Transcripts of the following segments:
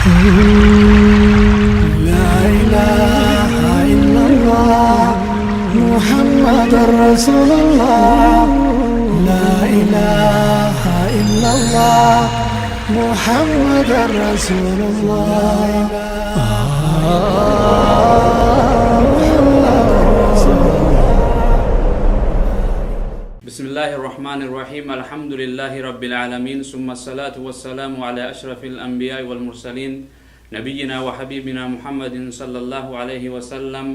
لا إله إلا الله محمد رسول الله. لا إله إلا الله محمد رسول الله. محمد رسول الله. بسم الله الرحمن الرحيم، الحمد لله رب العالمين، ثم الصلاة والسلام على أشرف الأنبياء والمرسلين، نبينا وحبيبنا محمد صلى الله عليه وسلم.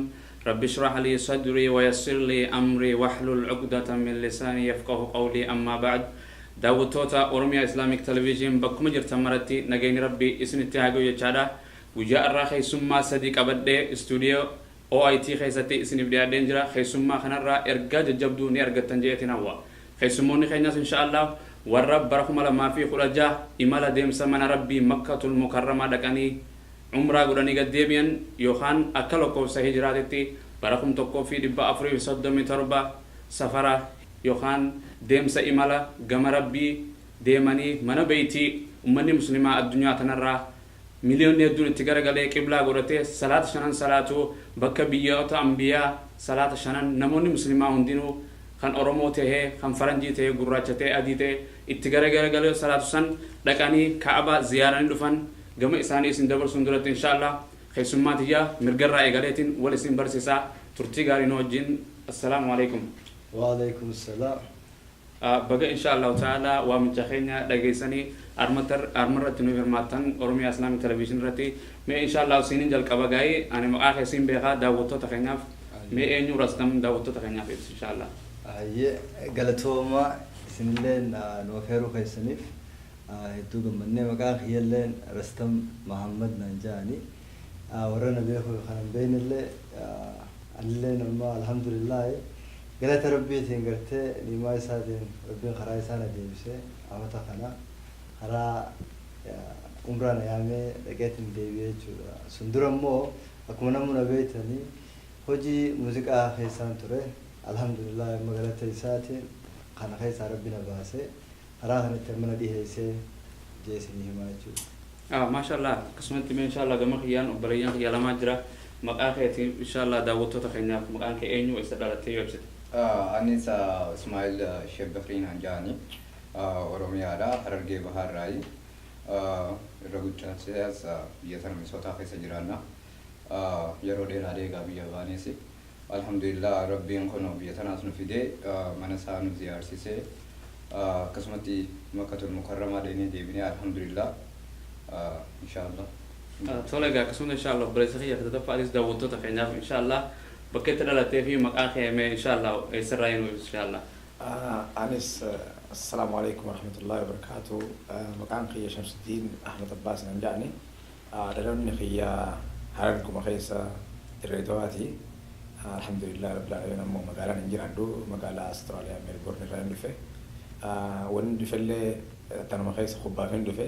رب اشرح لي صدري ويسر لي أمري واحلل عقدة من لساني يفقه قولي. أما بعد، daawwattoota Oromiyaa Islamic Television bakkuma jirtan maratti nageenyi Rabbii isinitti haa gahu jechaadha. Guyyaa irraa keessummaa sadii qabadhee istuudiyoo OIT keessatti isiniif dhiyaadheen jira. Keessummaa kanarraa ergaa jajjabduu ni argattan je'eetiin hawwa. Keessummoonni keenyas insha Allah warra bara 2016 imala deemsa mana Rabbii Makkatul Mukarramaa dhaqanii umraa godhanii gad deebi'an, yookaan akka lakkoofsa hijiraatitti bara 1437 safara yookaan deemsa imala gama Rabbii deemanii mana beeytii ummanni muslimaa addunyaa tanarraa miliyoonni hedduun itti garagalee qiblaa godhatee salaata shanan salaatuu, bakka biyyoota ambiyaa salaata shanan namoonni muslimaa hundinuu, kan Oromoo tahee, kan faranjii tahee, gurraacha tahee, adii tahee, itti garagalee salaatu san dhaqanii Ka'aba ziyaaranii dhufan. Gama isaanii isin dabarsuun duratti, insha Allah, keessummaa tiyyaa mirgarraa eegaleetiin wal isin barsiisaa. Turtii gaarii nu wajjin. Assalaamu alaikum. وعليكم السلام. Baga insha Allahu ta'ala waamicha keenya dhageessanii armarratti nu hirmaattan Oromiyaa Islamic Television irratti. Mee insha Allah siinin jalqaba gaa'ii, ani maqaa keessin beekaa, daawwattoota keenyaaf mee eenyu Rastam daawwattoota keenyaaf ibsi insha Allah. Hayyee, galatooma. Isinilleen nu affeeruu keessaniif hedduu gammannee. Maqaan kiyyalleen Rastam Mahammad naan jedhani. Warra na beeku kan hin beeknellee, anilleen amma alhamdulillaahi galata Rabbiitiin gartee niimaa isaatiin Rabbiin karaa isaa na deebisee amata kana karaa umraa na yaamee dhaqeetiin deebi'ee jechuudha. Sun dura immoo akkuma namni na beektanii hojii muuziqaa keessaan ture. Alhamdulillah, amma galata isaatiin kana keessaa Rabbi na baasee karaa kanatti amma na dhiheessee jeesinii himaa jechuudha. Maasha Allah. Akkasumatti mee insha Allah gama kiyyaan obboleeyyan kiyya lamaa jira. Maqaa keetiin insha Allah daawwattoota keenyaaf maqaan kee eenyu, eessa dhalattee yoo ibsite? Anis Ismaa'il Shebbakriin Hanjaani, Oromiyaadha, Harargee Bahaarraayi. Irra guddaas biyya sana Minisootaa keessa jiraanna. Yeroo dheeraa deegaa biyya baanees. Alhamdulillah, Rabbiin kun biyya tanaas nu fidee mana isaa nu ziyaarsisee, akkasumatti Makkatul Mukarramaa dheenee deebinee, alhamdulillah, inshaallah. Tole egaa, akkasuma insha Allah obboleessa kiyya sadaffaatis daawwattoota keenyaaf insha Allah bakka itti dhalattee fi maqaa kee mee insha Allah eessarraa nu ibsi insha Allah. Anis assalaamu alaikum warahmatullahi wabarakatuh. Maqaan kiyya Shamsuddin Ahmed Abbas nan jedhani. Dhaloonni kiyya Hararguma keessa Dirree Dawaati. Alhamdulillah rabbil alamin, ammoo magaalaan hin jiraadhu magaalaa Austraaliyaa Melbourne irraa hin dhufe. Wanni dhufellee tanuma keessa kubbaaf hin dhufe.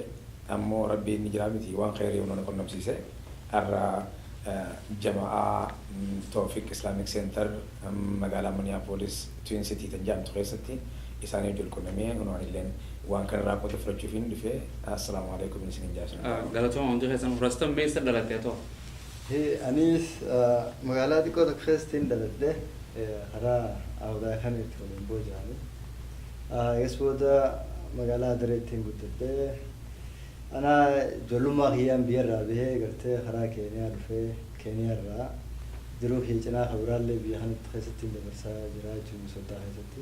Ammoo Rabbiin ni jira miti, waan khayrii nu qunnamsiise. Har'a jama'aa Tawfiq Islamic Center magaalaa Minneapolis Twin City tan jedhamtu keessatti isaanii wajjin qunnamee nuun illeen waan kanarraa qooda fudhachuuf hin dhufe. Assalaamu alaikum isinin jaasina. Galatooma hundi keessan. Rastam, mee eessa dhalattee too? Anis magaalaa xiqqoo tokko keessatti hin dhaladhe, karaa Awdaa kanitti waliin booja'ani. Ees booda magaalaa Hadareetti hin guddadhe. Ana ijoollummaa kiyyaan biyyarraa bahee gartee karaa Keeniyaa dhufee, Keeniyaarraa jiruu kiyya cinaa kan biraallee biyya kanatti keessatti hin dabarsaa jira jechuun Minisootaa keessatti.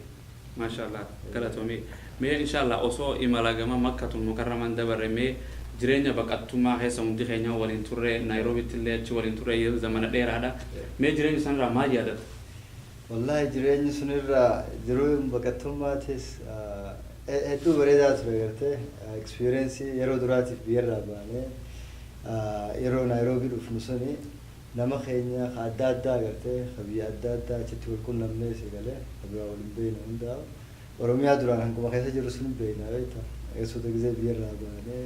Maasha Allah, galatoomii. Mee insha Allah osoo imala gama Makkatul Mukarraman dabarre, mee jireenya baqattummaa keessa hundi keenya waliin turre, Naayiroobitti illee achi waliin turre yeroo zamana dheeraadha. Mee jireenya sanarraa maal yaadatta? Wallahi, jireenyi sunirraa jiruu baqattummaatis hedduu bareedaa ture. Gartee experience yeroo duraatiif biyyarraa baanee yeroo Naayiroobii dhufnu suni nama keenya ka adda addaa gartee ka biyya adda addaa achitti wal qunnamnee si galee ka biraa waliin beeyna hundaa. Oromiyaa duraan hanguma keessa jiru sun beeyna beekta. Eessota gizee biyyarraa baanee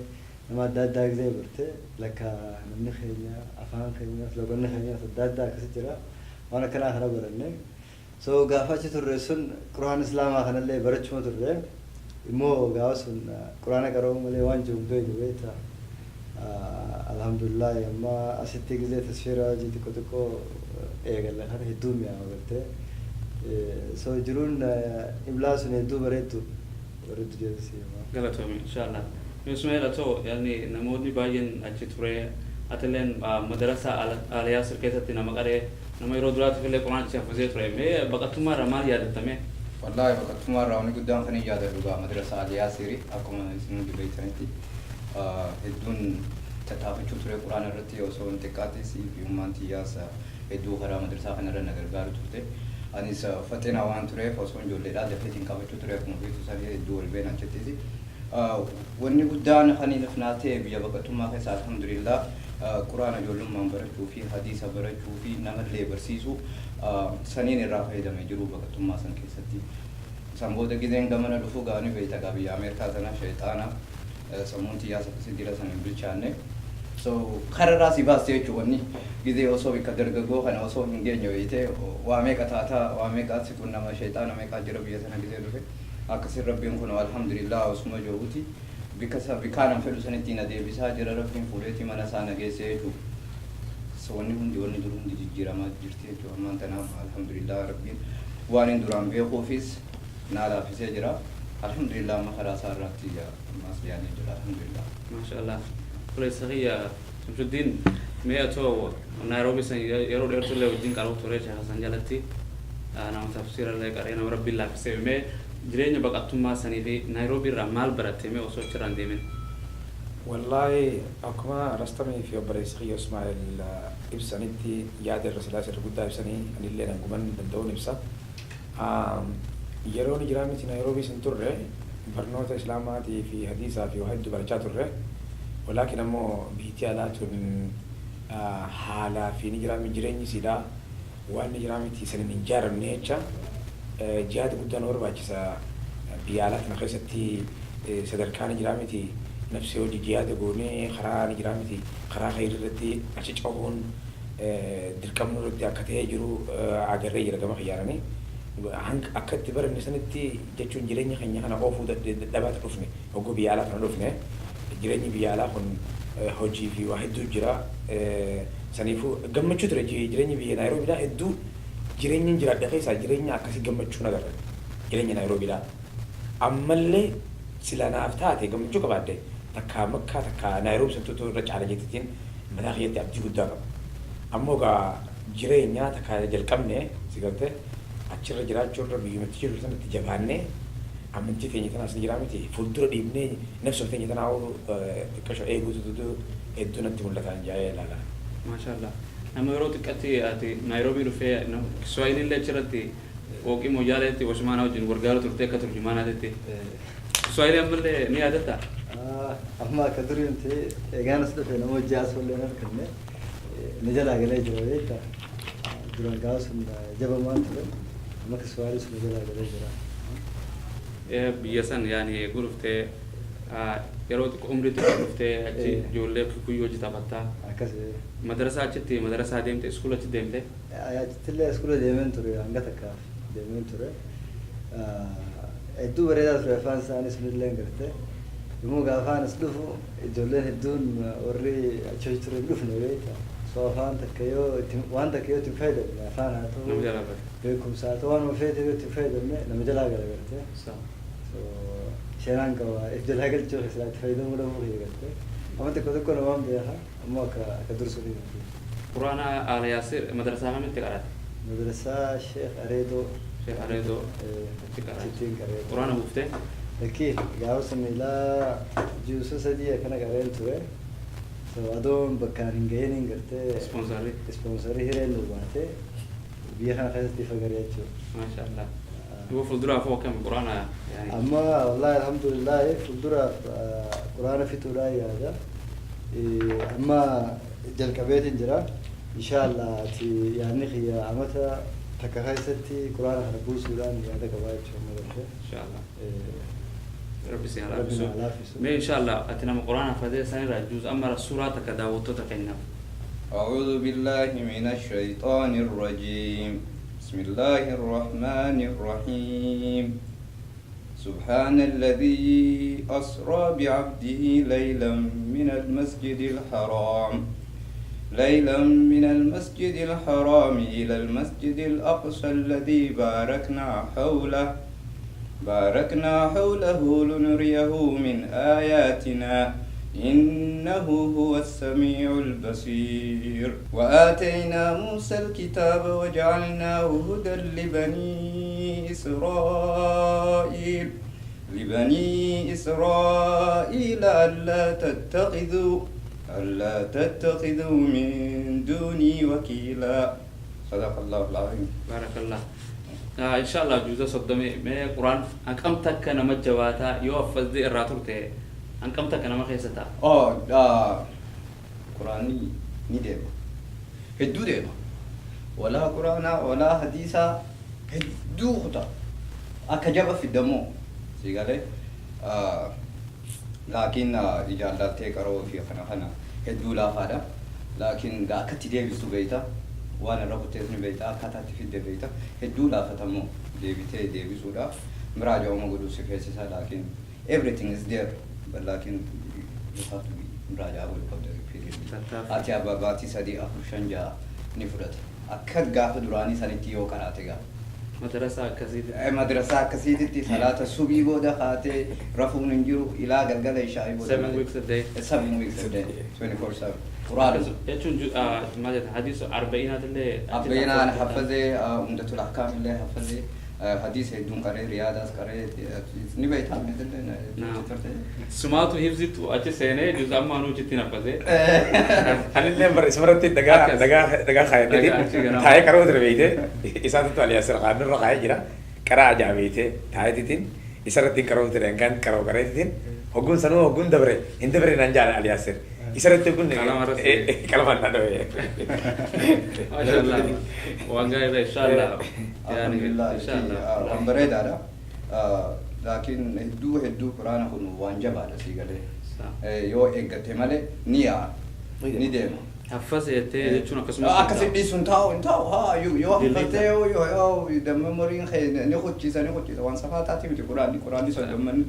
nama adda addaa gizee barte, lakka namni keenya, afaan keenyas, loqonni keenyas adda addaa akkasi jira, waan akkanaa kana baranne. So gaafa achi turre sun Quraan Islaamaa kanallee barachuma turre. Immoo gaafa sun Quraana qara'uu malee waan jiru hin beeknu beekta. Alhamdulillah, amma asitti gizee tasfiira hojii xiqqoo xiqqoo eegalla kana hedduu mi'aawa gartee. So jiruun imlaa sun hedduu bareeddu bareeddu jechuusi. Galatoomi, inshallah. Ismail, atoo yani namoonni baay'een achi ture, atilleen madarasa Aliyaasir keessatti nama qaree, nama yeroo duraatiif illee quraan achi hafizee ture. Mee baqattummaa irraa maal yaadattame? Wallaahi, baqattummaa irraa wanni guddaan kan hin yaadadhu gaa madrasaa Aliyaasiri. Akkuma isin hundi beektanitti hedduun tattaafachuu ture quraana irratti osoo hin xiqqaatis fi ummaan tiyyaas hedduu karaa madrasaa kanarra na gargaaru turte. Anis faxina waan tureef osoo ijoolleedhaa dafeetiin qabachuu ture. Akkuma beektu sanii hedduu wal beena achittis. Wanni guddaan kan hin naa ta'e biyya baqattummaa keessa, alhamdulillah, quraana ijoollummaan barachuu fi hadiisa barachuu fi namallee barsiisuu saniin irraa fayyadame jiru baqattummaa san keessatti. San booda gizeen gamana dhufu gaani beekta gaa biyya Ameerikaa sana shayxaana sammuun xiyyaas akkasii dira san hin bilchaanne. So kararraa si baaste jechuun wanni gizee osoo bikka dargaggoo kana osoo hin geenye beeyte waa meeqa taataa, waa meeqa si qunnama, shayxaana meeqaa jira biyya sana gizee dhufe. Akkasiin Rabbiin kun alhamdulillah osuma jiruuti bikka bikkaanan fedhu sanitti na deebisaa jira. Rabbiin fuudheeti mana isaa na geesse jechuudha. So wanni hundi, wanni dur hundi jijjiiramaa jirti jechuudha. Ammaan tanaaf alhamdulillah Rabbiin waan hin duraan beekuufis naa laaffisee jira. Alhamdulillah, amma karaa isaa irratti ammaas dhiyaanee jira, alhamdulillah. Maasha Allah. Obboleessa kiyya Shamsuddin, mee atoo Naayiroobii san yeroo dheertuu illee wajjin qaruu ture Sheekh Hasan jalatti, nama tafsiira illee qaree, nama Rabbiin laaffisee, mee jireenya baqattummaa sanii fi Naayiroobii irraa maal baratte mee osoo achirraa hin deemin? Wallaahi, akkuma Rastamii fi obboleessi kiyya Ismaa'eel ibsanitti, yaada irra silaa sirri guddaa ibsanii, anillee nanguman danda'uun ibsa. Yeroo ni jiraa miti Naayiroobii san turre barnoota Islaamaatii fi hadiisaa fi waa hedduu barachaa turre. Walaakin ammoo biitii alaa tun haalaa fi ni jiraa jireenyi isiidha waan ni jiraa miti sanin hin jaaramne jecha jihaada guddaa nu barbaachisa. Biyya alaa tana keessatti sadarkaa ni jiraa miti nafsi hojii jihaada goonee karaa ni jiraa miti karaa khayrii irratti achi cahuun dirqamnu irratti akka ta'ee jiru agarree jira gama kiyyaananii. Hanga akka itti baranne sanitti jechuun jireenya keenya kana oofuu dadhabaata dhufne. Hogguu biyya alaa kana dhufne jireenyi biyya alaa kun hojii fi waa hedduu jira. Saniifuu gammachuu ture jireenyi biyya Naayiroobiidhaa. Hedduu jireenya jiraadhe keessaa jireenya akkasii gammachuu nagarre jireenya Naayiroobiidhaa. Ammallee sila naaf taate gammachuu qabaadde takkaa Makkaa takkaa Naayiroobii santuutu irra caala jettitiin mataa kiyyatti abdii guddaa qaba. Ammoo gaa jireenya takkaa jalqabne si galte achirra jiraachuu irra biyyumatti jiru sanatti jabaannee amantii teenya tanaas ni jiraa miti fuuldura dhiibnee nafsuma teenya tanaa xiqqasho eeguutu hedduu natti mul'ata jaa'ee ilaala. Maashaallah. Nama yeroo xiqqatti ati Naayiroobii dhufee Kiswaahilii illee achirratti qooqii Mooyyaaleetti Osmaanaa wajjin gargaaru turte akka turjumaanaatitti. Kiswaahilii ammallee ni yaadatta? Amma akka durii miti. Eegaan as dhufe nama hojii asuu illee hin arganne, ni jalaa galee jira beektaa. Duraan gaafa sun jabamaan ture, amma Kiswaahilii sun jalaa galee jira. Biyya san yaani eeguu dhuftee yeroo xiqqoo umrii xiqqoo dhuftee achi ijoollee Kikuyyuu hojii taphattaa. Akkas. Madarasaa achitti madarasaa deemte, iskuula achi deemte. Achittillee iskuula deemeen ture, hanga takkaaf deemeen ture. Hedduu bareedaa ture afaan isaanii sunillee garte. Yommuu gaafaan as dhufu ijoolleen hedduun warri achi hojii ture hin dhufne beektaa. So afaan takka yoo waan takka yoo itti hin fayyadamne, afaan haa ta'u Nama jalaa bada. beekumsa haa ta'u, waan feete yoo itti hin fayyadamne nama jalaa gala garte. So seenaan qaba if jalaa galchuu keessaa itti fayyadamuu dhabuu kiyya garte. Amma xiqqoo xiqqoo namaan beeka, ammoo akka dur sunii miti. Quraana Aala Yaasir madarasaa kamitti qarate? Madrasaa Sheekh Areedoo. Sheekh Areedoo achi qarate. Achittiin qaree. Quraana buuftee? Lakkii, gaafa sun ilaa juusa 3 akkana qareen ture. So adoon bakkaan hin gahiniin gartee. Ispoonsarii. Ispoonsarii hireen nu baate biyya kana keessatti ifa garee jechuudha. Maasha Allah. Duuba fuulduraaf hoo akkami quraana? Amma wallahi alhamdulillah fuulduraaf quraana fixuudhaan yaada. Amma jalqabeetiin jira. Inshallah ati yaadni kiyya amata takka keessatti quraana kana buusuudhaan yaada qabaa jechuudha amma gartee. Inshallah. Rabbi si haa Rabbi laaffisu. na laaffisu. Mee inshallah ati nama quraana hafazee sanirraa juuz amma suuraa takka daawwattoota keenyaaf. أعوذ بالله من الشيطان الرجيم. بسم الله الرحمن الرحيم. سبحان الذي أسرى بعبده ليلا من المسجد الحرام، ليلا من المسجد الحرام إلى المسجد الأقصى الذي باركنا حوله لنريه من آياتنا، إنه هو السميع البصير. وآتينا موسى الكتاب وجعلناه هدى لبني إسرائيل ألا تتخذوا من دوني وكيلا. صدق الله العظيم. بارك الله. إن شاء الله juuza 30 mee Quraan hangam takka nama jabaataa yoo haffazde irraa turte, hangam takka nama keessa ta'a? Oh, Quraanni ni deema. Hedduu deema. Walaa Quraanaa, walaa hadiisaa hedduu kuta. Akka jaba fiddamoo. Si galee? Laakiin ijaallaltee qaroo fi kana kana hedduu laafaadha. Laakiin akkatti deebistu beeyta. Waan irra kuttees ni beeyta. Akkaataa itti fidde beeyta. Hedduu laafatamoo deebitee deebisuudhaaf muraaja'uma godhuu si feesisa, laakiin everything is there. But laakiin you have to be muraaja'aa godhuu qabda repeatedly. Tattaaffii. Ati abbaa baatii 3, 4, 5, 6 ni fudhata. Akka gaafa duraanii sanitti yoo qaraate gaafa. Madrasaa akkasiiti. Madrasaa akkasiititti salaata subii booda kaatee rafuun hin jiru ilaa galgala ishaa'ii booda. 7 weeks a day. 7 weeks a day. 24/7. Quraana. Jechuun maal jedha, hadiisa arba'inaatillee. Arba'inaan haffazee, Umdatul Ahkaam illee haffazee, hadiisa hedduun qaree, riyaadaas qaree ni beektaa Naam. Sumaatu hifzitu achi seenee juuza ammaa nuu achitti haffazee. Anillee bara ismarratti dhagaa Akkas. dhagaa kaayadheeti Dhagaa achi ganama. Taa'ee qaroo ture beeyte, isaatu aliyaas qaanurra kaayee jira, qaraa ajaa beeyte, taa'eetitiin isarratti hin qaroo ture, hangaan qaroo qareetitiin hogguun sanuu hogguun dabre hin dabre naan jaala aliyaas isarratti hogguun Qalama irratti. Qalamaan na dhabe. Maashaallah. Waan gaariidha, inshallah. Alhamdulillah. Inshallah. Waan bareedaadha. Laakiin hedduu hedduu Quraana kun waan jabaadha, sii galee. Yoo eeggatte malee ni yaa'a. Ni deema. Haffase jettee jechuun akkasumas. Akkasi dhiisuun taa'u hin taa'u, haa yoo Delete. Haffattee yoo the memoryin kee ni huccisa, ni huccisa, waan safaa taati miti Quraanni. Quraanni 30n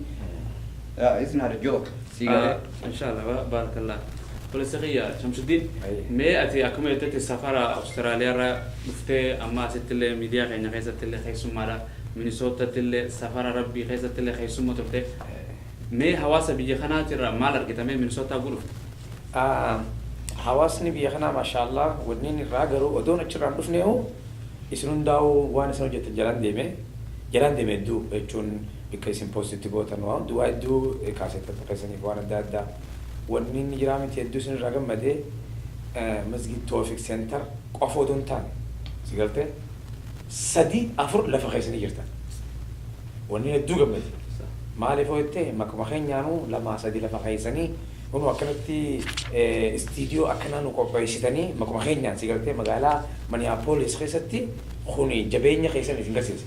it's not a joke, sii galee. Inshallah, barakallah. Obboleessa kiyya Shamsuddin, Aye. mee ati akkuma jettetti safara Awustiraaliyaa irra dhuftee amma asitti illee miidiyaa keenya keessatti illee keessummaadha. Minisootaatti illee safara rabbii keessatti illee keessumma turte. Mee hawaasa biyya kanaatirraa maal argita mee Minisootaa gudhufte? Hawaasni biyya kanaa, maashaallah, wanni irraa garuu odoon achirraan dhufneehu isin hundaa'uu waan isin hojjetan jalaan deeme hedduu jechuun bakka isin postitti gootan waan hundumaa hedduu kaasettata keessaniif waan adda addaa wanni inni jiraa miti. Hedduu isin irraa gammadee Masjid Toofiq Center qofa odoo hin taane, si galtee, sadi afur lafa keessanii jirtan, wanni hedduu gammade. Maaliif hoo jettee, makuma keenyaanuu lamaa sadi lafa keessanii kunu akkanatti istiidiyoo akkanaa nu qopheessitanii makuma keenyaan, si galtee, magaalaa Minneapolis keessatti kuni jabeenya keessan isin garsiisa.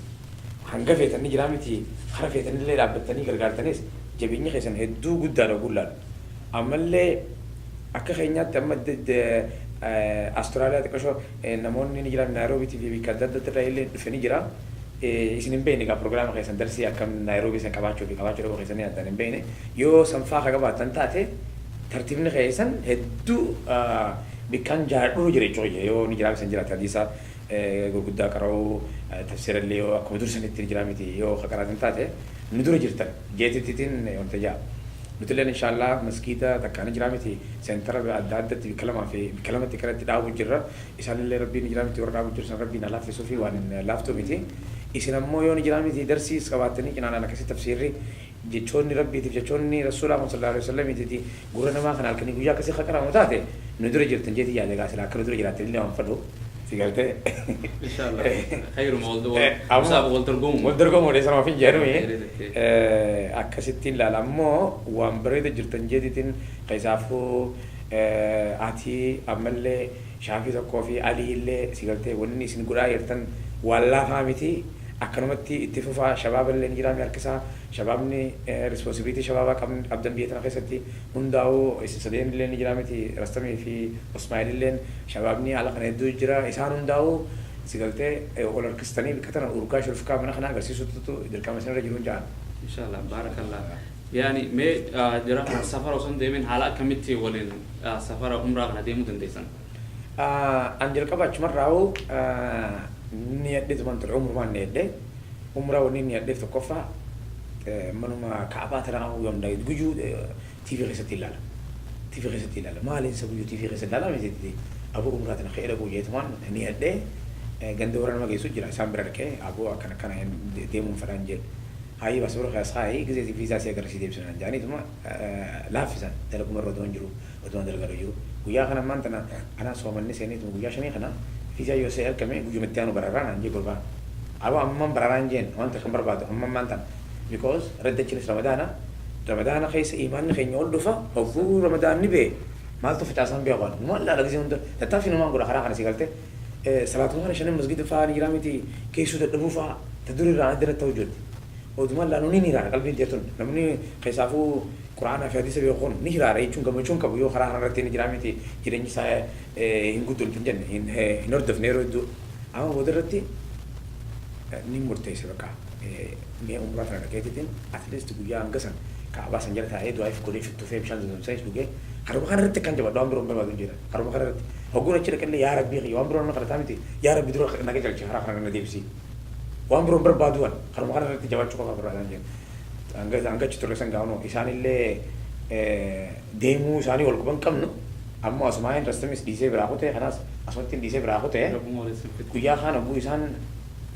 Hanga feetanii jiraa miti, kara feetanillee dhaabbattanii gargaartanis jabeenya keessan hedduu guddaadha gullaadha. Ammallee akka keenyaatti amma Austraaliyaa xiqqashoo namoonni ni jiran, Naayiroobiitii fi bakka adda addaa irraa illee dhufanii jira. Isin hin beekne egaa proogiraama keessan darsii akkam Naayiroobii san qabaachuu fi qabaachuu dhabuu keessanii addaan hin beekne. Yoo sanfaa ka qabaattan taate, tartiibni keessan hedduu bikkaan jaaladhuu jira jechuudha. Yoo ni jiraa san jiraate, hadiisa gurguddaa qara'uu, tafsiira illee yoo akkuma dursanitti ni jiraa miti, yoo ka qaraatan taate nu dura jirtan jeetittiin wanta jaa. Nuti illee inshallah maskiita takka ni jiraa miti center adda addatti bikka lamaa fi bikka lamatti kanatti dhaabuu jirra. Isaan illee Rabbiin ni jiraa miti warra dhaabuu jiru san Rabbiin haa laaffisuu fi waan hin laaftuu miti. Isin ammoo yoo ni jiraa miti darsiis qabaattanii cinaanaan akkasii tafsiirri jechoonni Rabbiitiif jechoonni Rasuulaa sallallahu alaihi wasallam gurra namaa kana halkanii guyyaa akkasii qaramu taate nu dura jirtan jeeti yaada gaa sila akka nu dura jiraattan illee waan fadhu, si galtee. Inshallah. Khayruma wal musaaba wal dorgomu. Wal dorgomu sana ofiin jedhumi akkasittiin ilaala. Ammoo waan bareeda jirtan jeetitiin keessaafuu ati ammallee Shaafii tokkoo fi Alii illee, si galtee, wanni isin godhaa jirtan waan laafaa miti, akkanumatti itti fufaa. Shabaaba illee ni jiraame harkisaa, shabaabni responsibility shabaabaa qabdan biyya tana keessatti hundaa'uu isin sadeen illee ni jira miti, Rastamii fi Usmaa'il illeen, shabaabni haala kana hedduu jira, isaan hundaa'uu, si galtee, ol harkistanii bakka tana urgaa shurufkaa mana kana agarsiisutu dirqama isinirra jiru ja'an. Inshallah, barakallah. Yani mee jara kana safara osoo hin deemin haala akkamitti waliin safara umraa kana deemuu dandeessan? An jalqaba achumarraa'u niyadheetumaan ture, umrumaan niyadhe. Umraa wanni niyadheef tokkoffaa manuma Kaabaa tanaa yoomna guyyuu TV keessatti ilaala. TV keessatti ilaala. Maaliin isa guyyuu TV keessatti ilaala miti, aboo umraa tana ka'ee dhaquu jeetumaan niyadhe. Ganda warra nama geessu jira, isaan bira dhaqee aboo akkana akkana deemuun fedhaan jedhe. Hayyee, baasaboora keessa kaa'ee gisee viizaa si agarsiisee deebisuu jaaniituma laaffisan. Dalaguma irra oduman jiru, oduman dalagaa jiru. Guyyaa kana ammaan tana anaa soomanni seeneetuma guyyaa 5 kana viizaa yoo see argame guyyumatti aanu bararraa naan jee gurbaan. Aboo amman bararaan jeen, wanta kan barbaadu amman tana. Because raddachinis Ramadaana, Ramadaana keessa imaanni keenya ol dhufa. Hogguu Ramadaanni bee maaltu facaasan beekan, numaan laala gisee hunda tattaaffii numaan godha karaa kana si galte. Salaatuma kana shanan masgida fa'aa ni jiraa miti, keessuu dadhabuu fa'aa ta dur irraa adda ta'u jirti. Odumaan laaluu ni hiraara qalbiin teetun, namni keessaafuu Quraanaa fi hadiisa beeku kun ni hiraara jechuun gammachuun qabu yoo karaa kanarratti ni jiraa miti, jireenyi isaa hin guddatu hin jenne hin hordofne yeroo hedduu. Amma booda irratti ni murteesse, bakka mee umraa tana dhaqeetiitiin at least guyyaa hanga san Kaabaa san jala taa'ee du'aa if godhee fittufee bishaan zamzamsanis dhugee haruma kana irratti kan jabadha, waan biroo hin barbaadu hin jedhan. Haruma kana irratti hogguun achi dhaqellee, yaa Rabbii kiyya, waan biroo nama kadhataa miti, yaa Rabbi dura naga jalche karaa kana na deebisii, waan biroo hin barbaadu, waan haruma kana irratti jabaachuu qofa barbaadan jedhan. Hanga achi turre san gaafnu isaanillee deemuu isaanii wal quban qabnu, ammoo asumaan Rastamis dhiisee biraa kutee, kanaas asumatti dhiisee biraa kutee. Guyyaa kaan hogguu isaan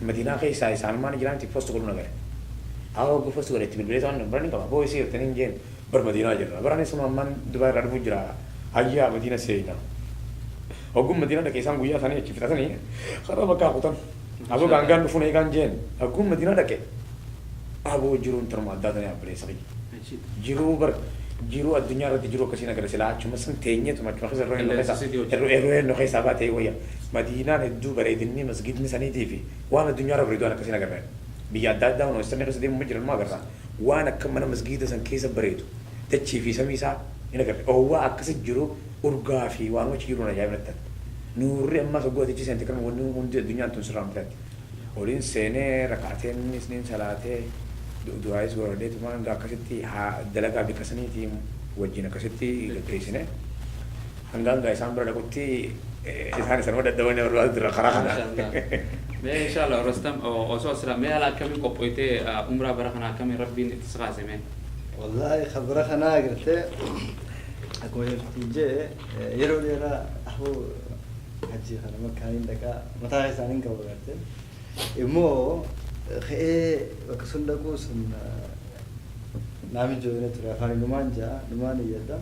Madiinaa keessaa isaanumaan jiran post godhuu nagare. Haa, hogguu post godhe itti bilbilee ta'an bara ni qaba. Boo isii jettanii hin jeen, bar Madiinaa jirra. Barani suma ammaan Dubaay irraa dhufuu jira. Hayyaa, Madiina seenaa. Hogguun Madiinaa dhaqee isaan guyyaa isaanii achi fixatanii karaa bakkaa kutan. Aboo gaangaan dhufuun eegaan jeen. Hogguun Madiinaa dhaqe. Aboo jiruun tanuma addaa tanii abbileessa kiyya. Jiruu bar jiruu addunyaa irratti jiruu akkasiin agarra, silaa achuma san teenyeetuma achuma keessa irroo nu keessaa baatee wayya. Madiinaan hedduu bareedinni masgidni saniitii fi waan addunyaa irra bareedu waan akkasiin agarra. Biyya adda addaa waan western keessa deemu jiran ma agarra. Waan akka mana masgiida san keessa bareedu dachii fi samii isaa hin agarre. Oowwaa akkasi jiru, urgaa fi waan achi jiruun ajaa'iba natti taate. Nuurri ammas hogguu atichi seente kan wanni hundi addunyaan tun sirraa mutaatti. Oliin seenee rakaateen isniin salaatee du'aayis godhadheetuma hanga akkasitti dalagaa bikka saniitii wajjin akkasitti gaggeessine. Hanga hanga isaan bira dhaqutti isaan isanuma dadhabanii barbaadu jira karaa kana. Mee inshallah Rastam, osoo asirraa mee haala akkamiin qophoytee umraa bara kana akkamiin Rabbiin itti si kaase mee? Wallahi khabara kanaa agartee, akkuma jirtu jee, yeroo dheeraa ahoo hajji kana makkaaniin dhaqaa mataa isaaniin qabu agartee. Immoo ka'ee bakka sun dhaquu sun naa mijoofne ture, afaan numaan ja'a numaan iyyadha.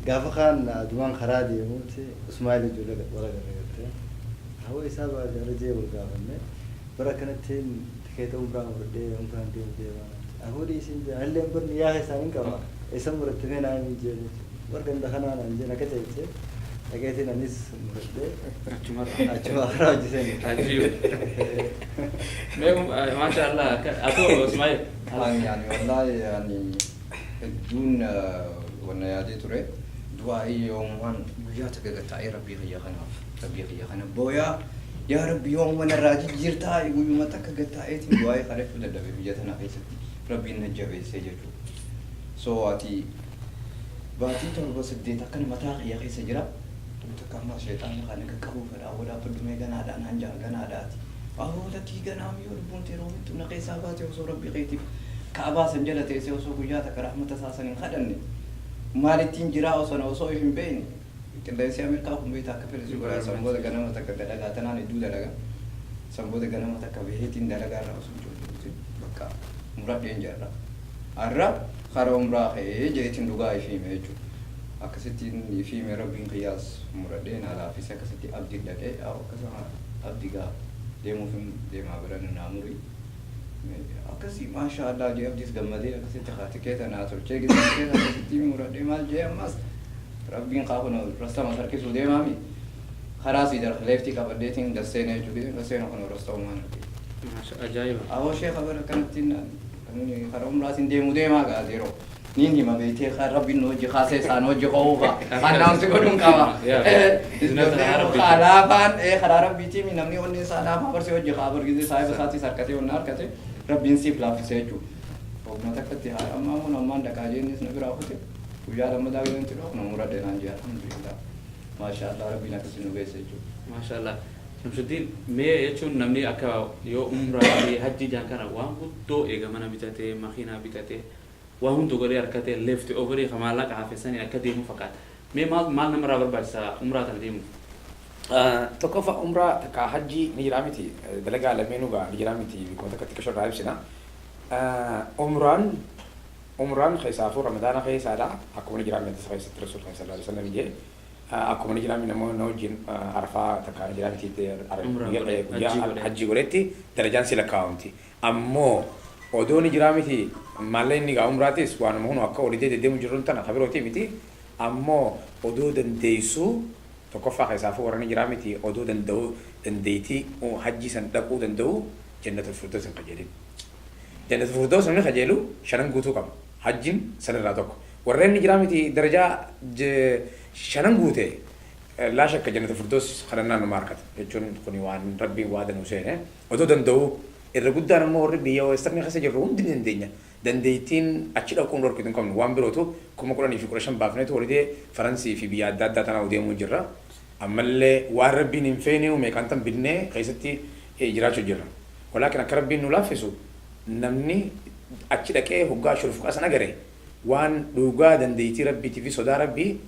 Gaafa kaan adumaan karaa deemuuti Usmaa'il ijoollee wal agarre gartee. Hawwa isaa baajara jee wal gaafanne, bara kanattiin tikeeta umraa muradhee umraan deemu deemaa. Ahoo dhiisin jee, anillee barni yaa isaaniin qaba. Isa muratte mee naa himin jee, bar ganda kanaa naan jeen, akka jeche dhaqeetiin anis muradhee. Achumarra. Achuma karaa hojii seene. Ajiib. Mee maasha Allah, atoo Ismaa'il. Ani yani wallahi yani hedduun wanna yaadee ture, du'aa'ii yoomumaan guyyaa takka gattaa'ee Rabbii kiyya kanaaf Rabbii kiyya kana booyaa, yaa Rabbi yoomuma narraa jijjiirtaa, guyyuma takka gattaa'eetiin du'aa'ii kadhachuu dadhabe biyya tana keessatti Rabbiin na jabeessee jechuudha. So ati baatii 7 8 akkana mataa kiyya keessa jira. Takka ammas sheexaanni kana qaqqabuu fedha, awwa dhaabbadhu mee ganaadhaa naan ja'a, ganaadhaati. Awwa lakkii, ganaam yoo lubbuun tee roobittu na keessaa baate, osoo Rabbi keetiif Ka'abaa san jala teessee osoo guyyaa takka rahmata isaa san hin kadhanne maalittiin jiraa, osoo na osoo if hin beekne qilleensi Ameerikaa kun beektaa akka fedhe si godha. San booda ganama takka dalagaa tanaan hedduu dalaga. San booda ganama takka baheetiin dalagaa irraa osoo ijoollee bakka muradheen jirra. Har'a karaa umraa ka'ee jeetiin dhugaa ifii hime jechuudha. Akkasittiin ifii hime, Rabbiin kiyyaas muradhee naa laaffise, akkasitti abdii dhaqee akkasuma abdii gaa deemuuf hin deemaa bira naa murii. Akkasii maashaa Allah jee, abdiis gammadee akkasitti haa tikeeta naa tolchee, gisee tikeeta akkasitti muradhee maal jee, ammas Rabbiin kaa kun rastama harkisuu deemaami. Karaa sii darka leeftii qabadheetiin gasseenee jechuudha. Giseen gasseenu kun rasta'umaan argee. Maasha ajaa'iba. Awoo sheekha, bara akkanattiin karaa umraatiin deemuu deemaa gaa yeroo. Niin hima beektee, kan Rabbiin nu hojii kaasee isaan hojii ka'uu kaa. Announce godhuun qaba. Laafaan karaa Rabbiitiin namni onni isaa laafaa barsee hojii kaa bargisee saahiba isaatis harkatee onna harkate Rabbiin siif laaffisee jechuudha. Hogguma takkatti haa ammaa mun ammaan dhaqaa jeennis na biraa kute. Guyyaa lammataa keessatti dhufu na muradhe naan jee, alhamdulillah. Maashaallah, Rabbiin akkasii nu geesse jechuudha. Maashaallah. Shamsuddin, mee jechuun namni akka yoo umraa fi hajjii jaan kana waan guddoo eega mana bitatee, makiinaa bitatee, waa hunda godhee harkatee, left overii ka maallaqa hafe sanii akka deemu fakkaata. Mee maal maal namarraa barbaachisa umraa tana deemuuf? Tokkoffaa, umraa takka hajjii ni jira miti, dalagaa lameenuu gaa ni jira miti, bikkuma takka xiqqasho irraa ibsina. Umraan keessaafuu Ramadaana keessaadha. Akkuma ni jira miti keessatti Rasuul sallallahu alaihi wasallam jee, akkuma ni jira namoonni na wajjin Arafaa takka ni jira miti guyyaa hajjii godhetti darajaan si lakkaa'amti. Ammoo odoo ni jira miti maallaqni gaa umraatis waanuma hunu akka olidee deddeemu jirruun tana kabirooti miti. Ammoo odoo dandeessuu, tokkoffaa keessaafuu warra ni jira miti odoo danda'u, dandeettii hajjii san dhaquu danda'u, Jannatul Firdaus hin qajeelin. Jannatul Firdaus namni qajeelu shanan guutuu qaba. Hajjiin sanirraa tokko. Warreen ni jira miti darajaa shanan guute, laa shakka Jannatul Firdaus kadhannaan numa harkata jechuun kuni waan Rabbiin waada nu seene. Odoo danda'u, irra guddaan ammoo warri biyya western keessa jirru hundi ni dandeenya. Dandeettiin achi dhaquun dhorkitu hin qabnu. Waan birootu 10,000 fi 15 baafneetu holiday Faransii fi biyya adda addaa tanaa deemuu jirra. Ammallee waan Rabbiin hin feene meeqaan tan binnee keessatti jiraachuu jirra. Walaakin akka Rabbiin nu laaffisu, namni achi dhaqee hoggaa shurufqaa sana agare waan dhugaa dandeettii Rabbiitii fi sodaa Rabbii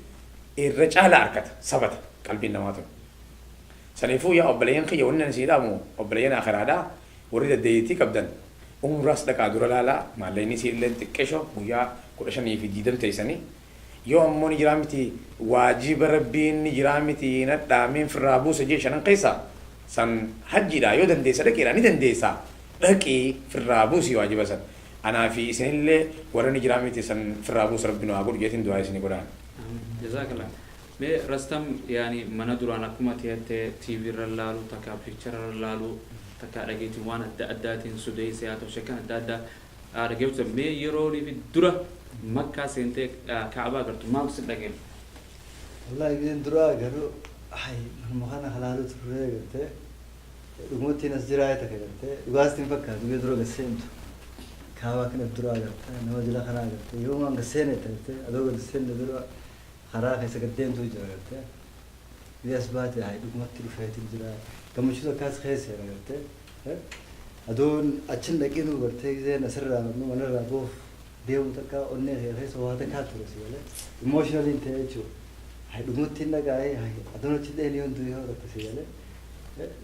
irra caalaa harkata sabata qalbiin namaa tun. Saniifuu yaa obboleeyyan kiyya, wanni ani sii dhaamu, obboleeyyan akhiraadhaa, warri dandeettii qabdan umraas dhaqaa dura laalaa, maallaqni isii illee xiqqeesho, guyyaa 15 fi 20 teessanii. Yoo ammoo ni jiraa miti waajiba Rabbiin ni jiraa miti nadhaameen firraa buusa jee shanan keessa san hajjiidha, yoo dandeessa dhaqeedha, ni dandeessa, dhaqii firraa buusi waajiba san. Anaa fi isinillee warra ni jiraa miti san firraa buusa Rabbi nu haa godhu jeetiin du'aa isinii godhaan. Jazakallah. Mee Rastam, yaani mana duraan akkuma teettee TV irra laalu, takka picture irra laalu, takka dhageetiin waan adda addaatiin sudeessee haa ta'u shakkan adda addaa dhageeffatu, mee yeroo fi dura Makkaa seentee Kaabaa agartu maaltu si dhageen? Wallahi gizeen duraa garuu hay manuma kana halaalu turre gartee, dhugumatti as jiraa takka gartee dhugaasti hin fakkaatu. Gizee dura gad seentu Kaabaa kana dura agarta, nama jila kana agartee, yoo waan gad seene gartee adoo gad seenne dura karaa keessa gad deemtu jira gartee. Gizee as baate hay dhugumatti dhufeetiin jira, gammachuu takkaas keessa jira gartee. Adoon achin dhaqinuu gartee gizeen asirraa manarraa boof deemu takka onnee kee keessa waa takkaa ture si galee, emotionally hin ta'e jechuudha. Hay dhugumatti hin dhaqaa'ee, hay adoon achi dheen yoon du'e yoo takka si galee.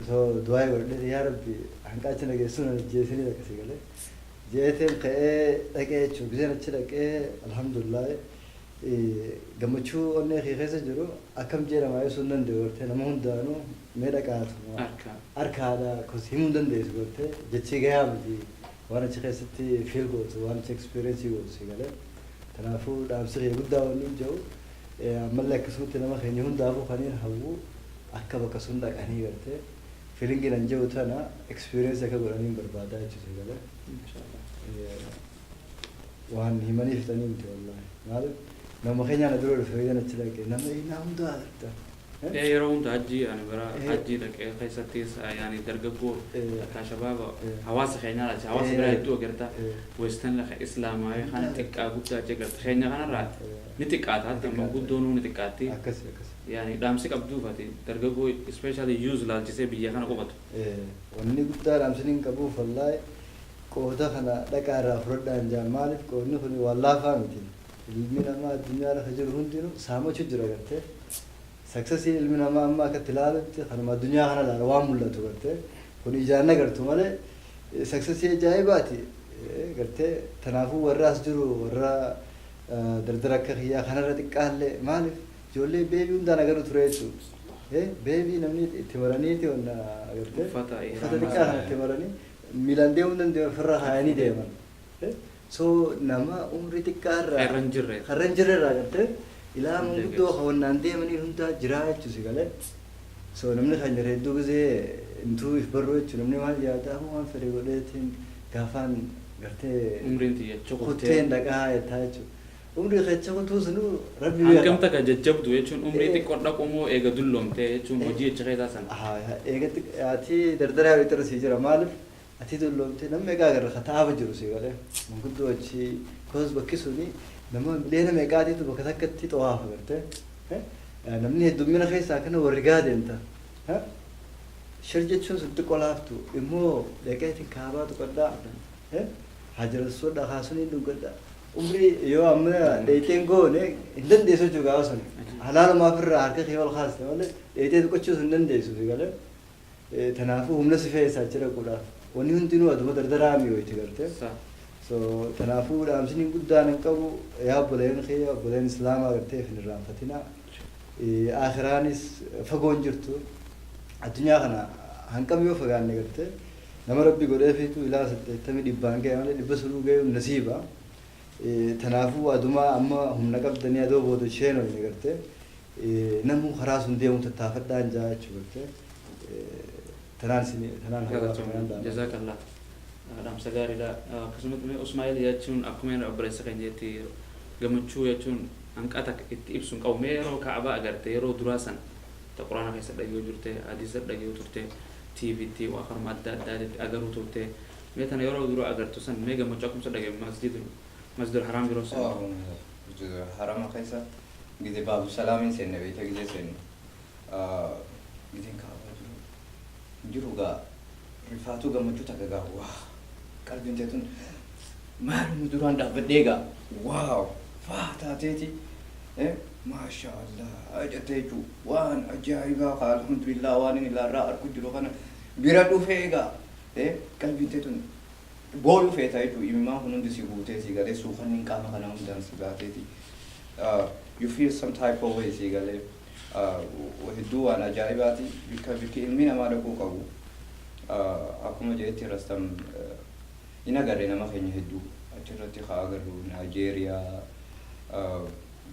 So du'aa godhadhee, yaa Rabbi, hanqa achi nageessuun an ajjeesinii takka si galee. Jeeteen ka'ee dhaqee jechuudha. Gizeen achi dhaqee, alhamdulillah, gammachuu onnee kee keessa jiru akkam jedhama ibsuu hin danda'u gartee, nama hundaanuu mee dhaqaatu harkaadha kos himuu hin dandeessu gartee, jechii gahaa miti waan achi keessatti feel gootu, waan achi experience gootu si galee. Kanaafuu dhaamsi kee guddaa wanni hin jiru, ammallee akkasumatti nama keenya hundaafuu kaniin hawwu akka bakka sun dhaqanii gartee feelingiin an jiru tana experience akka godhaniin barbaadaa jechuudha si galee. Waan himanii fixanii miti wallahi. Maaliif, nama keenya na dura dhufe gan achi dhaqe nama eenyaa hundaa agarta. Yeroo hunda hajjii ani bara hajjii dhaqee keessattis yaani dargaggoo takka shabaaba hawaasa keenyaa lacha hawaasa biraa hedduu agarta. Western lafa islaamaa kana xiqqaa guddaa achi agarta. Keenya kanarraa ni xiqqaata, hatta manguddoonuu ni xiqqaatti. Akkasi. Yaani dhaamsi qabduufati dargaggoo, especially youth laalchisee biyya kana qubatu. Wanni guddaa dhaamsini hin qabuuf, wallaahi, qooda kana dhaqaa irraa fudhadhaan jaan. Maaliif, qoodni kun waan laafaa miti. Ilmi namaa addunyaa lafa jiru hundinuu saamachuu jira gartee. Successii ilmi namaa amma akka itti ilaalutti kanuma addunyaa kana ilaala, waan mul'atu gartee. Kun ijaan agartu malee successii ajaa'ibaati gartee. Kanaafuu warra as jiru, warra dardara akka kiyyaa kanarra xiqqaallee, maaliif, ijoollee baby hundaan agaru ture jechuudha. Baby namni itti maraniiti wanna agartee uffata uffata xiqqaa kana itti maranii miilaan deemuu danda'u ofirra kaayanii deeman. So nama umrii xiqqaa irraa Karra hin jirre. Karra hin jirre irraa gartee ilaa manguddoo hawwannaan deemanii hundaa jiraa jechuun si galee. So namni kan jira hedduu gisee intuu if barruu jechuun, namni maal yaada, waan fedhe godheetiin gaafaan gartee umriin tiyya kutteen dhaqaa jettaa jechuudha. Umrii keessa kutuu sunuu Rabbi Hangam takka jajjabdu jechuun umrii xiqqoo dhaqu moo eega dulloomtee jechuun hojii achi keessaa sana? Eegatti ati dardaraa irra sii jira. Maaliif, Ati dulloomtee namni meeqaa agarra ka ta'afa jiru si galee manguddoo achi kos bakki suni nama miliyoona meeqaatiitu bakka takkatti xawaafa gartee. Namni heddummina keessaa kana warri gaa deemta. Shir jechuun sun xiqqoo laaftu immoo dhaqeetiin kaabaa tuqadhaa. Hajarassuudha kaasuniin dhungadhaa. Umrii yoo amma dheeyteen goone hin dandeessu jechuudha gaafa sun. Halaalumaaf irraa harka kee ol kaaste malee dheeytee tuqachuus hin dandeessu si galee. Tanaafuu humna si feessa achi dhaquudhaaf. Wanni hundinuu aduma dardaraa mi'ooyti gartee. So tanaafuu dhaamsini guddaan hin qabu yaa obboleen kiyya, obboleen islaamaa gartee hin irraanfatina. Akhiraanis fagoon jirtu. Addunyaa kana hanqam yoo fagaanne gartee nama rabbi godheefiitu ilaa 80 dhibbaan ga'e malee 100 sunuu ga'uun nasiiba. Tanaafuu adumaa amma humna qabdanii adoo booda sheenoyne gartee namuu karaa sun deemuu tattaafadhaan jaa jechuu gartee. Tanaan isin tanaan hawaa tanaan dhaama. Jazakallah. Dhaamsa gaariidha. Akkasumatti mee Usmaa'il jechuun akkuma inni obboleessa keenya jetti gammachuu jechuun hanqata itti ibsu hin qabu. Mee yeroo Kaabaa agarte yeroo duraa san ta Quraana keessa dhagayuu turte, hadiisa dhagayuu turte, TVtti waa karuma adda addaatitti agaruu turte. Mee tana yeroo dura agartu san mee gammachuu akkumsa dhagaye masjidul haraam yeroo san. Harama keessa gize baabu salaamiin seenne beekta gizee seennu. Gizeen kaabaa jiru jiru gaa rifaatuu gammachuu takka gaa waa qalbiin teetun maaluma duraan dhaabbadhee gaa wow faa taateeti maasha Allah jettee jechuu waan ajaa'ibaa kaa alhamdulillah waan inni ilaarraa arku jiru kana bira dhufee gaa qalbiin teetun booyuu feeta jechuu imimmaan kun hundi si guutee si galee suukanniin qaama kana hundaan si baateeti you feel some type of way si galee hedduu waan ajaa'ibaati bikka bikki ilmi namaa dhaquu qabu akkuma jedhetti rastam in agarre nama keenya hedduu achirratti haa agarru Naajeeriyaa,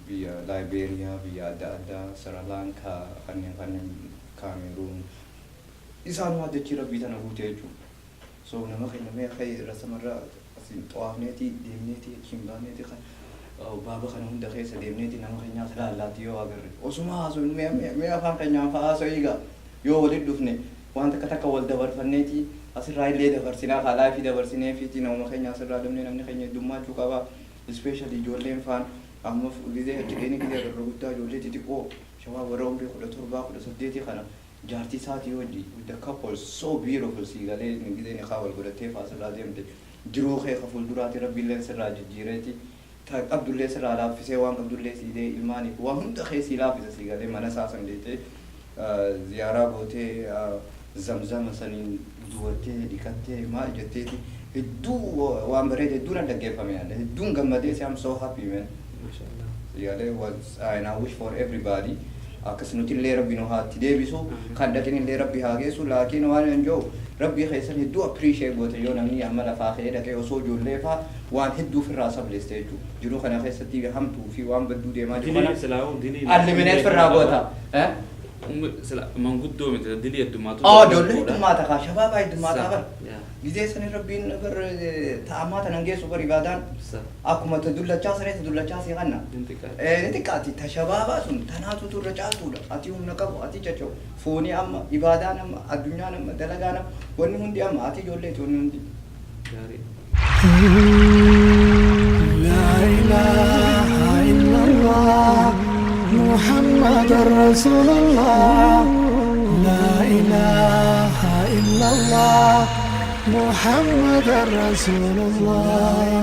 biyya Laayibeeriyaa, biyya adda addaa, Sri kanneen kanneen Kaameruun isaanuma dachii rabbii tana guute jechuudha. So nama keenya mee akka rastamarra asiin xawaafneeti deemneeti achiin baaneeti kan baaba kana hunda keessa deemneeti nama keenyaas laallaatti yoo agarre osuma haasofnu mee afaan keenyaan fa'aa haasa'ii gaa yoo walitti dhufne waan takka takka wal dabarfanneeti asirraa illee dabarsinaa kaa live dabarsinee fiiti namuma keenya asirraa dhabnee namni keenya heddummaachuu qaba. Especially ijoolleen faan amma gizee achi dheenii gizee agarru guddaa ijoollee xixiqqoo shabaab warra umrii 17 18 kana jaartii isaatii wajji the couple so beautiful sii galee gizee nikaa wal godhattee faa asirraa deemte jiruu kee ka fuulduraati rabbiilleen sirraa jijjiireeti ta qabdullee sirraa laaffisee waan qabdullee sii dee ilmaaniif waan hunda kee sii laaffisa sii galee mana isaa san deetee ziyaaraa gootee zamzama saniin duwattee dhiqattee maal jetteeti hedduu waan bareeda hedduu na dhaggeeffame yaadde hedduun gammadee si. I'm so happy, man. Mashallah. Yalee was and I wish for everybody akkas nutillee rabbi nu haatti deebisu kan dhaqinillee rabbi haa geessu laakiin waan hin jiru rabbii keessan hedduu appreciate goote yoo namni amma lafaa ka'ee dhaqee osoo ijoollee faa waan hedduu ofirraa sableeste jechuudha jiruu kana keessatti hamtuu fi waan badduu deemaa jiru Dilii kana silaa'uu dilii. eliminate firraa goota. Eh? Sila manguddoo miti dilii heddummaatu. Oh, ijoollee heddummaata kaa shabaabaa heddummaata bar. Yaa. Gizee sani rabbiin bar ta'ammaa tanan geessu bar ibaadaan akkuma ta dullachaa sanee ta dullachaa si kanna. Ni xiqqaati. Ni xiqqaati ta shabaabaa sun tanaatu turre caaltuudha. Ati humna qabu ati caca'u foonii amma ibaadaan amma addunyaan amma dalagaan amma wanni hundi amma ati ijoolleeti wanni hundi. Gaarii. لا إله إلا الله محمد رسول الله لا إله إلا الله محمد رسول الله.